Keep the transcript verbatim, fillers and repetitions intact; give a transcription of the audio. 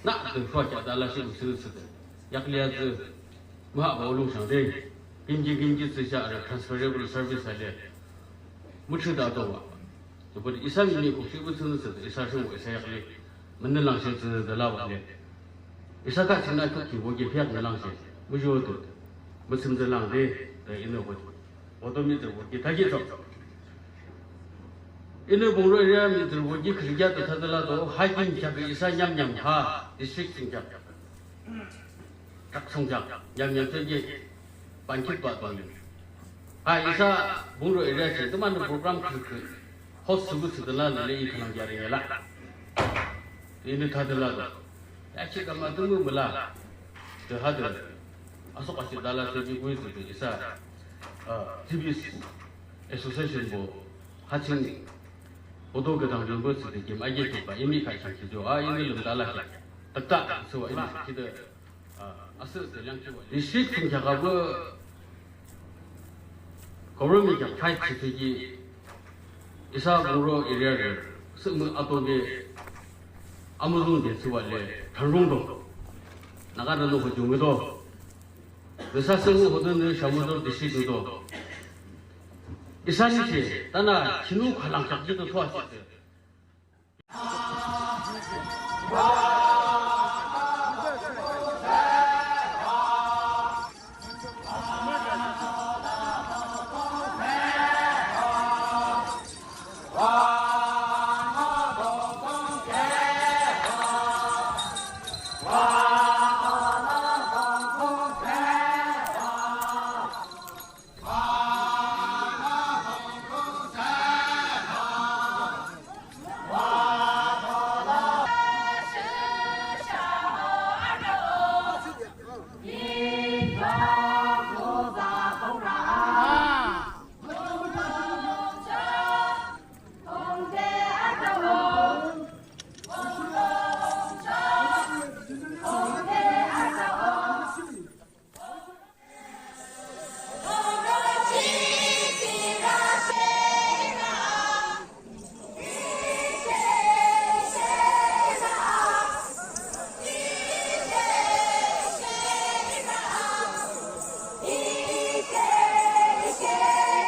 Nü de thua kya da la shi müsü sü de. Yakli ya zü. Mha ba olung shang de. Kimki kimki zü sha re transferable service a le. Müchü da do wa. Zü bu de isa mi mi kuk shi müsü sü de. Isa shi wo isa yakli. Münü lang shi zü de la wa le. Isa ka ching na kuk ki wo ge pyak nü lang shi. Müjo de. Müsüm de lang de. De inü wo. Oto mi de wo ge ta ge to. Inü Pungro area mi de wo ge kri kya de ta de la do. Ha kim kya ge isa nyam nyam ha. District sing kya. Kak song jak, yam yam tse ye, ban kit ba ban. A, isa Pungro area tse, teman program khe khe, host sugu tse de la le i khalang yare yala. Ini tha de la do. Ya che kama tu mu la. Te ha de. Asok asok da la tse ji gui tse de isa. Ah, T B S Association bo. Ha ching. Odo gedang rimbo tse de kim a ye tu ba, imi ka chang ki jo. A, ini lum da la ki. Tak tak, so ini ki de. District thsungkheak a pü government kheak fight thsüthsüki isa Pungro area le sühmüh ato ke amüzüng de thsübah le thanrung do. Nagarü nü ho ju ngüdo. Nüsa sühmüh hodenü Shamator district ngüdo. Isa ni she, tana khinu khülang kheak jito thsüa she.